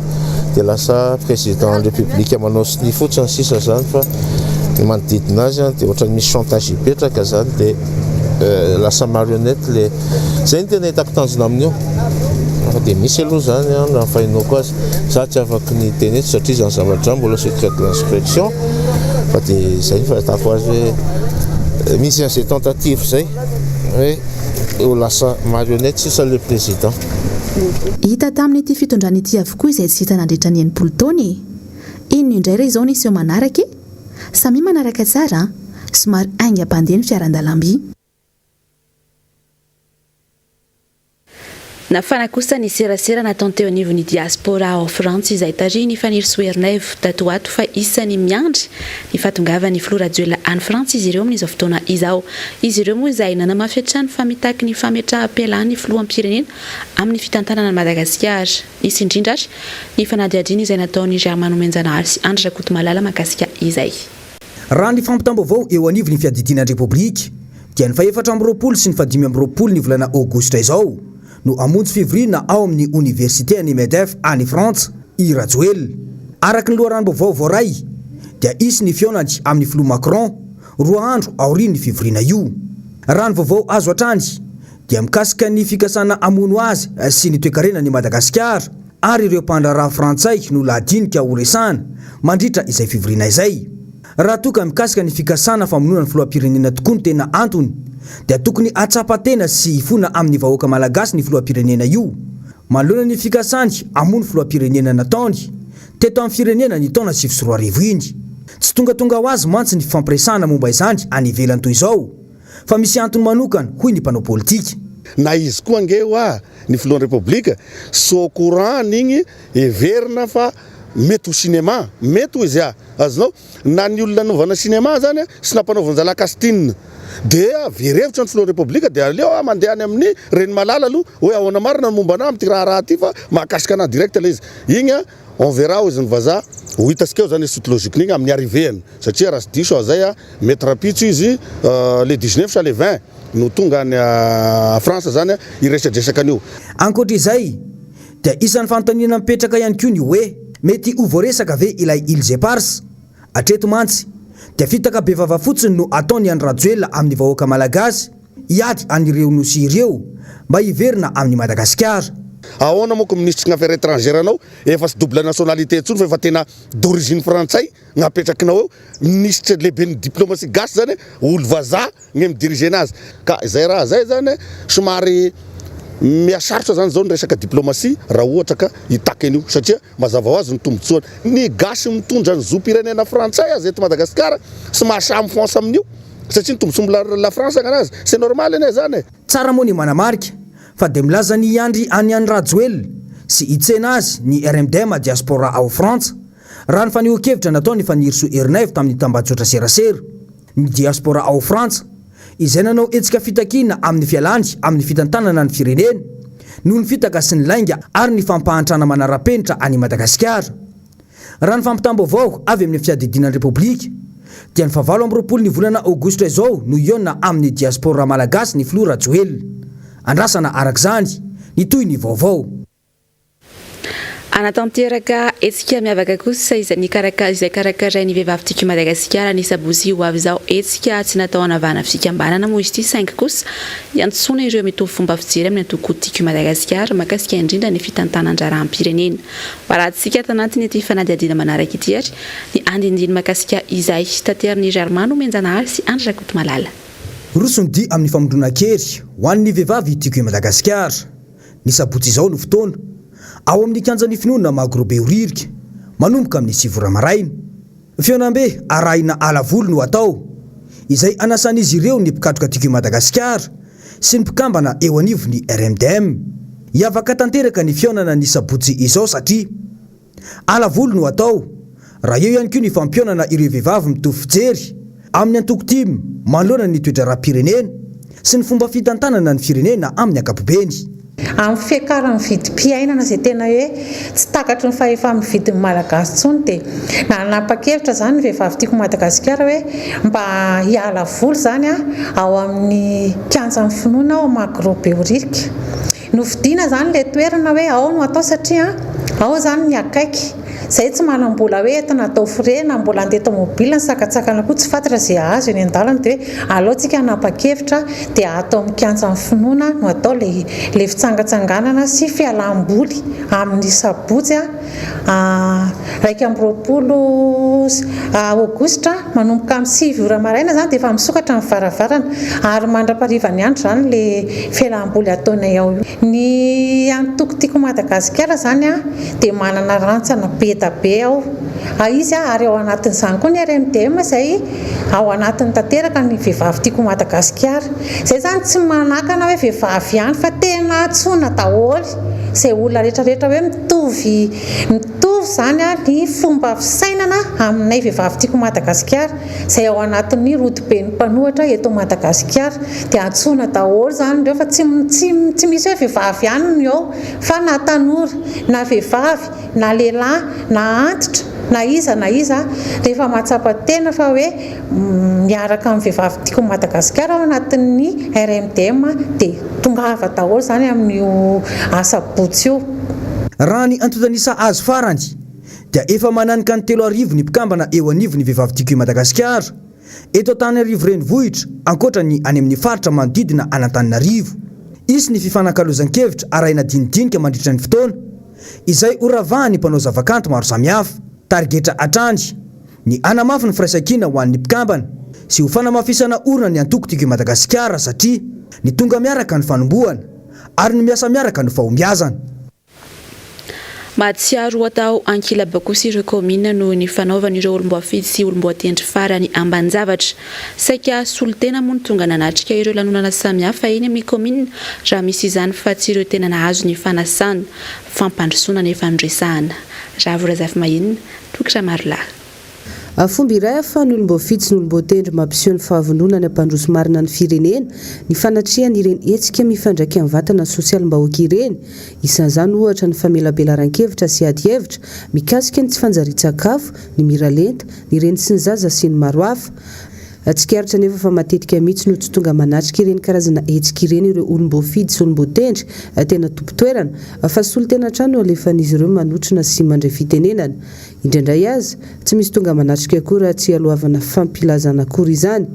Dia lasa président ny république manao sonia fotsiny sisa zany fa ny manodidina azy dia ohatran'ny misy chantage hipetraka zany dia lasa marionnette le zay no tena hitako tanjona amin'io fa dia misy aloha zany an raha ny fahenoako azy za tsy afaky ny hiteny eto satria zany zavatra zany mbola secret de l'instruction fa dia zay ny fahitako azy hoe misy an'izay tentative zay hoe ho lasa marionnette sisa le président. Hita tamin'ity fitondrana ity avokoa izay tsy hita nandritra ny 60 taona e! Inona indray re izao ny hiseho manaraka e? Samia manaraka tsara an! Somary haingam-pandeha ny fiaran-dalamby. Nafana kosa ny serasera nataony teo anivon'ny diaspora ao Frantsa izay tarihin'i Fanirisoa Ernaivo tato ho ato fa isan'ny miandry ny fahatongavan'ny filoha Rajoelina any Frantsa izy ireo amin'izao fotoana izao. Izy ireo moa izay nanamafy hatrany fa mitaky ny fametraham-pialan'ny filoham-pirenena amin'ny fitantanana an'i Madagasikara. Nisy indrindra ary ny fanadihadiana izay nataon'i Germain Nomenjanahary sy Andry Rakotomalala mahakasika izay. Raha ny fampitam-baovao eo anivon'ny fiadidiana ny Repoblika dia ny fahefatra amby 20 sy ny fahadimy amby 20 ny volana aogositra izao no hamonjy fivoriana ao amin'ny oniversite an'i Medef any Frantsa i Rajoelina. Araka ny loharanom-baovao voaray dia hisy ny fihaonany amin'ny filoha Macron roa andro aorian'ny fivoriana io. Raha ny vaovao azo hatrany dia mikasika ny fikasana hamono azy sy ny toekarenan'i Madagasikara ary ireo mpandraharaha frantsay no lahadinika horesahana mandritra izay fivoriana izay. Raha toa ka mikasika ny fikasana famonoana ny filoham-pirenena tokoa no tena antony dia tokony hahatsapa tena sy hifona amin'ny vahoaka malagasy ny filoham-pirenena io manoloana ny fikasany hamono filoham-pirenena nataony teto amin'ny firenena ny taona 2009 iny. Tsy tongatonga ho azy mantsy ny fifampiresahana momba izany any ivelany toy izao fa misy antony manokana hoy ny mpanao politika. Na izy koa ange hoa ny filohan'ny Repoblika sy au courant an'igny heverina fa mety ho cinéma, mety hoy izy a! Azonao? Na ny olona nanaovana cinéma zany sy nampanaovan-jalahy casting dia very hevitra ny filohan'ny Repoblika dia aleo aho mandeha any amin'ny Renimalala aloha hoe ahoana marina ny momba anah amin'ity raharaha ity fa mahakasika anah direct ilay izy. Igny a! On verra hoy izy ny vazaha, ho hitantsika eo zany suite logique-n'igny amin'ny arrivée-ny satria raha tsy diso aho zay a, mety rahampitso izy le 19 sa le 20 no tonga any France zany hiresadresaka an'io. Ankoatra izay dia isan'ny fanontaniana mipetraka ihany koa ny hoe mety ho voaresaka ve ilay Îles Éparses? Hatreto mantsy dia fitaka bevava fotsiny no ataon'i Andry Rajoelina amin'ny vahoaka malagasy hiady an'ireo nosy ireo mba hiverina amin'i Madagasikara. Ahoana moa ko minisitry ny affaires étrangères anao efa tsy double nationalité intsony fa efa tena d'origine frantsay no apetrakinao eo, minisitra lehiben'ny diplomatie gasy zany olo vazaha ny mi-diriger anazy ka izay raha zay zany somary mihasarotra zany zao ny resaka diplomatie raha ohatra ka hitaky an'io satria mazava ho azy ny tombotsoany ny gasy mitondra ny zom-pirenena frantsay aza eto Madagasikara tsy mahasahy mifonce amin'io satria ny tombotsoa la France agnanazy c'est normal anie zany e. Tsara moa ny manamarika fa dia milaza ny hiandry an'i Andry Rajoelina sy hitsena azy ny RMDM Diaspora ao Frantsa raha ny fanehoan-kevitra nataon'i Fanirisoa Ernaivo tamin'ny tambajotra serasera. Ny diaspora ao Frantsa, izay nanao hetsika fitakiana amin'ny fialany amin'ny fitantanana ny firenena, noho ny fitaka sy ny lainga ary ny fampahantrana manara-penitra any Madagasikara. Raha ny fampitam-baovao avy amin'ny fiadidiana ny Repoblika, dia ny fahavalo amby 20 ny volana aogositra izao no hihaona amin'ny diaspora malagasy ny filoha Rajoelina. Andrasana araka izany ny tohin'ny vaovao. Hanatanteraka hetsika miavaka kosa izay nikaraka izay karakarain'ny Vehivavy Tiako Madagasikara ny sabotsy ho avy izao. Hetsika tsy natao hanavahana fikambanana moa izy ity saingy kosa hiantsoana ireo mitovy fomba fijery amin'ny antoko Tiako Madagasikara mahakasika indrindra ny fitantanan-draharaham-pirenena. Hoarahantsika ato anatin'ity fanadihadiana manaraka ity ary ny andinindiny mahakasika izay. Taterin'i Germain Nomenjanahary sy Andry Rakotomalala. Roso ny dia amin'ny famondronan-kery ho an'ny vehivavy Tiako i Madagasikara. Ny sabotsy izao no fotoana, ao amin'ny kianjan'ny finoana Magro Behoririka, manomboka amin'ny 9 ora maraina. Fihaonambe arahina ala voly no atao, izay anasan'izy ireo ny mpikatroka Tiako i Madagasikara sy ny mpikambana eo anivon'ny RMDM. Hiavaka tanteraka ny fihaonana ny sabotsy izao satria. Ala voly no atao, raha eo ihany koa ny fampihaonana ireo vehivavy mitovy fijery amin'ny antoko tim manoloana ny toe-draharaham-pirenena sy ny fomba fitantanana ny firenena amin'ny ankapobeny. Amin'ny fiakaran'ny vidim-piainana izay tena hoe tsy takatry ny fahefa-mividin'ny Malagasy intsony dia nanapa-kevitra izany ny Vehivavy Tiako Madagasikara hoe mba hiala voly izany ao amin'ny kianjan'ny finoana ao Magro Behoririka. Nofidiana izany ilay toerana hoe ao no atao satria ao izany ny akaiky. Izay tsy manam-bola hoe entina atao frais na mbola handeha tomobile ny sakantsakana koa tsy fantatra izay hahazo eny an-dalana dia hoe aleo tsika hanapa-kevitra dia ato amin'ny kianjan'ny finoana no atao ilay ilay fitsangatsanganana sy fialam-boly amin'ny sabotsy 21 aogositra manomboka amin'ny 9 ora maraina izany dia efa misokatra ny varavarana ary mandra-paharivan'ny andro izany ilay fialam-boly ataonay ao io. Ny antoko Tiako Madagasikara izany dia manana rantsana be da be ao izy ary ao anatin'izany koa ny RMDM izay ao anatiny tanteraka ny vehivavy Tiako Madagasikara. Izay izany tsy manakana hoe vehivavy ihany fa tena antsoina daholo izay olona rehetra rehetra hoe mitovy mitovy izany ny fomba fisainana aminay vehivavy Tiako Madagasikara izay ao anatin'ny rodoben'ny mpanohatra eto Madagasikara dia antsoina daholo izany ireo fa tsy tsy tsy misy hoe vehivavy ihany no ao fa na tanora na vehivavy na lehilahy na antitra na iza na iza rehefa mahatsapa tena fa hoe miaraka amin'ny vehivavy Tiako Madagasikara ao anatin'ny RMDM dia tongava daholo izany amin'io asabotsy io. Raha ny antontan'isa azo farany dia efa mananika ny 3000 ny mpikambana eo anivon'ny Vehivavy Tiako i Madagasikara eto Antananarivo Renivohitra ankoatra ny any amin'ny faritra manodidina an'Antananarivo. Hisy ny fifanakalozan-kevitra arahina dinidinika mandritra ny fotoana izay horavahan'ny mpanao zavakanto maro samihafa. Tarigetra hatrany ny hanamafy ny firaisankina ho an'ny mpikambana sy ho fanamafisana orina ny antoko Tiako i Madagasikara satria ny tonga miaraka no fanombohana ary ny miasa miaraka no fahombiazana. Mahatsiaro ho atao ankilaba kosa ireo kaominina noho ny fanaovan'ireo olom-boafidy sy olom-boatendry farany ambanin-javatra. Saika solontena moa no tonga nanatrika ireo lanonana samihafa eny amin'ny kaominina raha misy izany fa tsy ireo tena nahazo ny fanasana. Fampandrosoana anefa no resahana. Ravo Razafimahenina, Toky Ramarolahy. Fomba iray ahafahan'ny olom-boafidy sy ny olom-boatendry mampiseho ny fahavononany hampandroso marina ny firenena ny fanatrehany ireny hetsika mifandraika amin'ny vatana sosialim-bahoaka ireny. Isan'izany ohatra ny famelabelaran-kevitra sy adihevitra mikasika ny tsy fanjarian-tsakafo, ny miralenta, ny reny sy ny zaza sy ny maro hafa. Tsikaritra anefa fa matetika mihitsy no tsy tonga manatrika ireny karazana hetsika ireny ireo olom-boafidy sy olom-boatendry tena tompon-toerana fa solontena hatrany no alefan'izy ireo manotrona sy mandray fitenenana. Indraindray aza, tsy misy tonga manatrika akory raha tsy ialohavana fampilazana akory izany.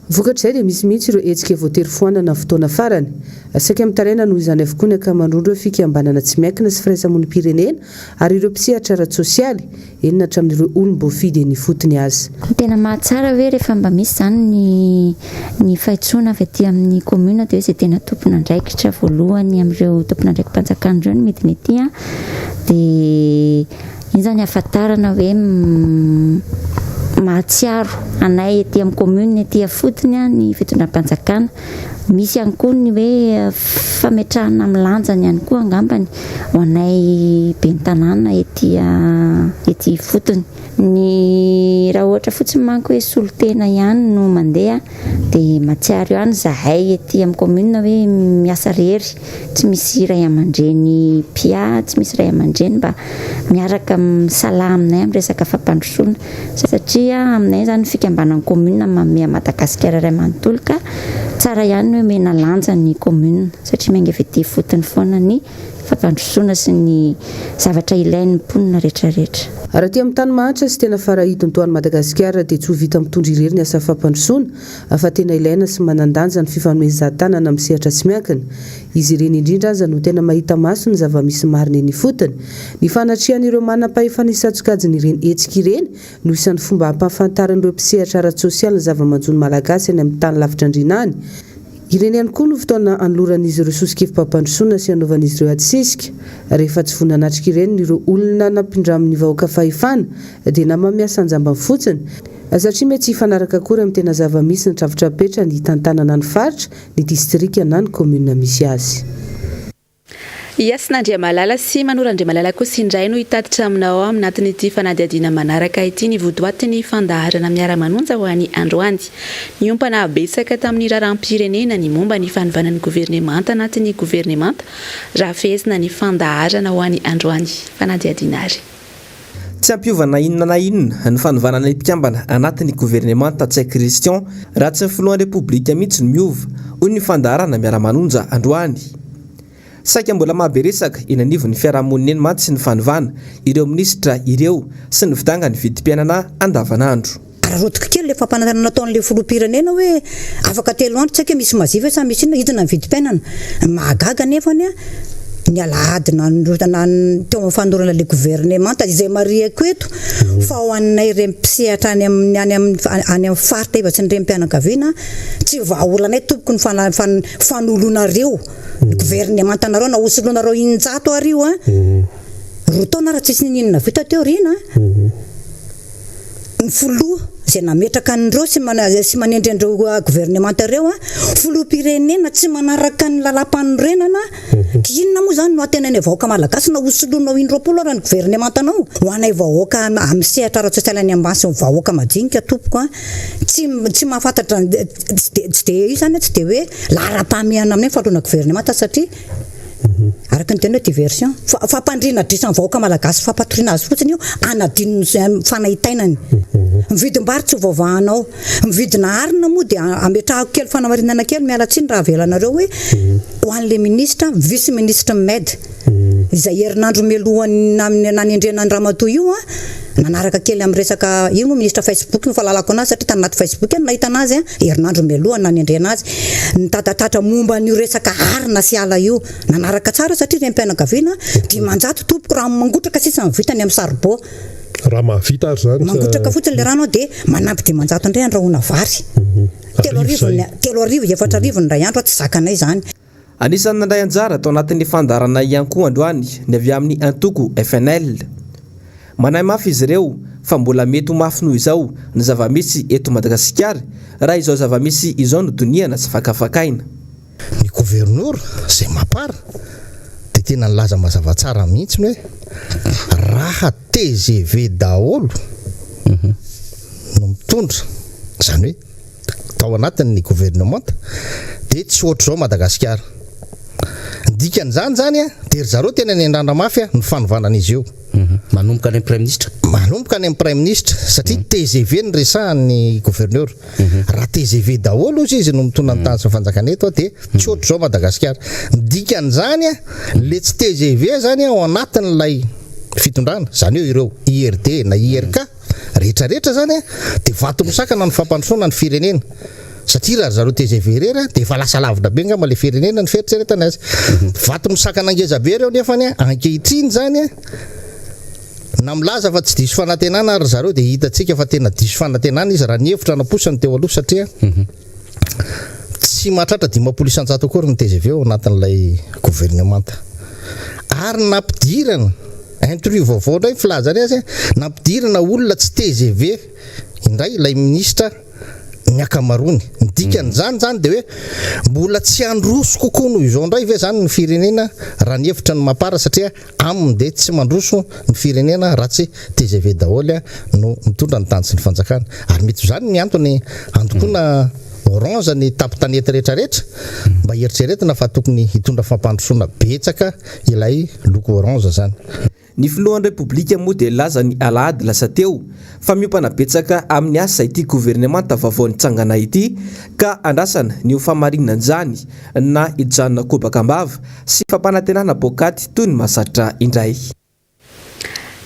Vokatr'izay dia misy mihitsy ireo hetsika voatery foanana fotoana farany. Saika mitaraina noho izany avokoa ny ankamaroan'ireo fikambanana tsy miankina sy firaisamonim-pirenena ary ireo mpisehatra ara-tsosialy, eny na hatramin'ireo olom-boafidy eny ifotony aza. Ny tena mahatsara hoe rehefa mba misy izany ny ny faitsoana avy aty amin'ny commune dia hoe izay tena tompon'andraikitra voalohany amin'ireo tompon'andraiki-panjakana ireo no midina ety an, dia iny izany ahafantarana hoe mahatsiaro anay ety amin'ny commune ety ifotony ny fitondram-panjakana. Misy ihany koa ny hoe fametrahana amin'ny lanjany ihany koa angambany ho anay ben'ny tanàna ety ety ifotony. Ny raha ohatra fotsiny manko hoe solontena ihany no mandeha dia mahatsiaro ihany izahay ety amin'ny commune hoe miasa irery, tsy misy ray aman-dreny mpiahy, tsy misy ray aman-dreny mba miaraka misalahy aminay amin'ny resaka fampandrosoana. Satria aminay izany ny fikambanan'ny commune manome an'i Madagasikara iray manontolo ka tsara ihany ny hoe omena lanja ny commune satria miainga avy ety ifotony foana ny fampandrosoana sy ny zavatra ilain'ny mponina rehetra rehetra. Raha aty amin'ny tany mahantra sy tena farahidiny toa an'i Madagasikara dia tsy ho vita mitondra irery ny asa fampandrosoana fa tena ilaina sy manan-danja ny fifanomezan-tanana amin'ny sehatra tsy miankina. Izy ireny indrindra aza no tena mahita maso ny zava-misy marina eny ifotony. Ny fanatrehan'ireo manam-pahefana isan-tsokajiny ireny hetsika ireny no isan'ny fomba hampahafantaran'ireo mpisehatra ara-tsosialy ny zava-manjo ny Malagasy any amin'ny tany lavitra andriana any. Ireny ihany koa no fotoana anoloran'izy ireo soso-kevi-pampandrosoana sy anaovan'izy ireo adisisika. Rehefa tsy voa nanatrika ireny ireo olona nampindramin'ny vahoaka fahefana dia nama miasa an-jambany fotsiny satria mety tsy hifanaraka akory amin'ny tena zava-misy ny drafitra apetrany hitantanana ny faritra ny distrika na ny commune misy azy. I Hasina Andriamalala sy Manoro Andriamalala kosa indray no hitatitra aminao ao aminatin'ity fanadihadiana manaraka ity ny votoatin'ny fandaharana Miara-manonja ho an'ny androany. Niompana betsaka tamin'ny raharaham-pirenena ny momba ny fanovana ny governemanta anatin'ny governemanta raha fehezina ny fandaharana ho an'ny androany. Fanadihadiana ary. Tsy hampiova na inona na inona ny fanovana ny mpikambana anatin'ny governemanta Ntsay Christian raha tsy ny filohan'ny Repoblika mihitsy no miova, hoy ny fandaharana Miara-manonja androany. Saika mbola mahabe resaka eny anivon'ny fiarahamonina eny mantsy ny fanovana ireo minisitra ireo sy ny fidangan'ny vidim-piainana andavanandro. Araraotiko kely ilay fampanantenana nataon'ilay filoham-pirenena hoe afaka telo andro tsy haiko hoe misy mazia ve sa misy inona hidina ny vidim-piainana. Mahagaga anefa anie ny alahady nanolorana teo amin'ny fanolorana ilay governemanta izay marihiko eto fa ho anay ireny mpisehatra any amin'ny any amin'ny any amin'ny faritra efa tsy ny renim-pianakaviana tsy vahaolanay tompoko ny fana- fan- fanolonareo ny governemantanareo na hosoloanareo in-jato ary io an roa taona ary tsisy niniana vita teo aoriana. Ny filoha izay nametraka an'ireo sy sy manendry an'ireo governemanta ireo, filoham-pirenena tsy manaraka ny lalàmpanorenana, inona moa izany no antenainay vahoaka malagasy na hosoloinao in-droapolo ara ny governemantanao? Ho anay vahoaka amin'ny sehatra ara-tsosialy any ambany sy ny vahoaka madinika tompoko a, tsy tsy mahafantatra tsy dia tsy dia io izany tsy dia hoe laharam-pahamehana aminay ny fanoloana governemanta satria Araka ny teny hoe diversion. Fampandriana adrisa ny vahoaka malagasy fampatoriana azy fotsiny io hanadino ny fanaintainany. Ny vidim-bary tsy ho voavahanao. Ny vidina arina moa dia ametrahako kely fanamarinana kely miala tsiny raha avelanareo hoe ho an'ilay minisitra vice minisitry ny med izay herinandro mialohan'ny nanendrena an'i ramatoa io an, nanaraka kely amin'ny resaka io moa minisitra facebook no fahalalako anazy satria tany anaty facebook no nahitana azy an, herinandro mialoha nanendrena azy, nitatatatra momba an'io resaka arina sy ala io, nanaraka tsara satria renim-pianakaviana, 500 tompoko rano mangotraka sisa no vitany amin'ny saribao. Raha mahavita ary izany. Mangotraka fotsiny ilay rano dia manampy 500 indray andrahoana vary. 3000 ny, 3000, 4000 ny indray andro, tsy zakanay izany. Anisan'ny nandray anjara tao anatin'ny fandaharana ihany koa androany ny avy amin'ny antoko FNL. Manahy mafy izy ireo fa mbola mety ho mafy noho izao ny zava-misy eto Madagasikara raha izao zava-misy izao no dinihana sy fakafakaina. Ny governora izay mapar dia tena nilaza mazava tsara mihitsy hoe raha tgv daholo no mitondra, izany hoe tao anatin'ny governemanta dia tsy ohatr'izao Madagasikara. Ny dikan'izany izany dia ry zareo tena niandrandra mafy ny fanovana an'izy io. Manomboka any amin'ny praiminisitra. Manomboka any amin'ny praiminisitra satria tgv no resahan'ny gouverneur. Raha tgv daholo ozy izy no mitondra ny tany sy ny fanjakana eto dia tsy ohatr'izao Madagasikara. Ny dikan'izany le tsy tgv izany ao anatin'ilay fitondrana, izany hoe ireo IRD na IRK, Rehetra rehetra zany a dia vato misakana ny fampandrosoana ny firenena satria raha ry zareo tgv irery a dia efa lasa lavitra be angamba le firenena ny fieritreretana azy. Vato misakana ngeza be ireo nefany a ankehitriny zany a na milaza fa tsy diso fanantenana ary ry zareo dia hitantsika fa tena diso fanantenana izy raha ny hevitra naposany teo aloha satria tsy mahatratra 50% akory ny tgv ao anatin'ilay governemanta ary nampidirana Intrus vaovao indray ny filazany azy, nampidirina olona tsy tgv indray ilay minisitra ny ankamaroany. Ny dikan'izany izany dia hoe mbola tsy handroso kokoa noho izao indray ve izany ny firenena raha ny hevitra ny Mapar satria aminy dia tsy mandroso ny firenena raha tsy tgv daholo no mitondra ny tany sy ny fanjakana. Ary mety ho izany ny antony handokoana orange ny tampon-tanety rehetrarehetra mba hieritreretina fa tokony hitondra fampandrosoana betsaka ilay loko orange zany. Ny filohan'ny Repoblika moa dia nilaza ny alahady lasa teo fa miompana betsaka amin'ny asa ity governemanta vaovao nitsangana ity ka andrasana ny ho fahamarinan'izany na hijanona kobaka am-bava sy fampanantenana poakaty toy ny mahazatra indray.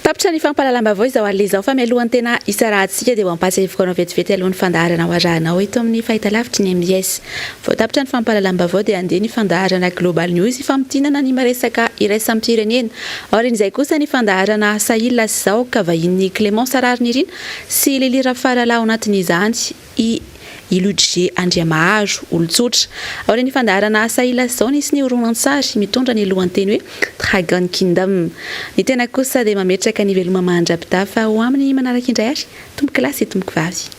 Tapitra ny fampahalalam-baovao izao alina izao fa mialohan'ny tena hisarahantsika dia ho ampahatsiahiviko anao vetivety alohan'ny fandaharana ho arahanao eto amin'ny fahitalavitry ny mbs. Vao tapitra ny fampahalalam-baovao dia handeha ny fandaharana Global News hifamintinana ny maresaka iraisam-pirenena. Aorian'izay kosa ny fandaharana Sahila sy Zaoka vahinin'i Clémence Raharinirina sy Lily Rafaralahy ao anatin'izany i i Ludger Andriamaharo, olon-tsotra. Aorian'ny fandaharana Asa Ila izao nisy ny horonantsary mitondra ny lohanteny hoe Dragon Kingdom. Ny tena kosa dia mametraka ny veloma mandra-pitafa ho amin'ny manaraka indray ary, tompokolahy sy tompokovavy.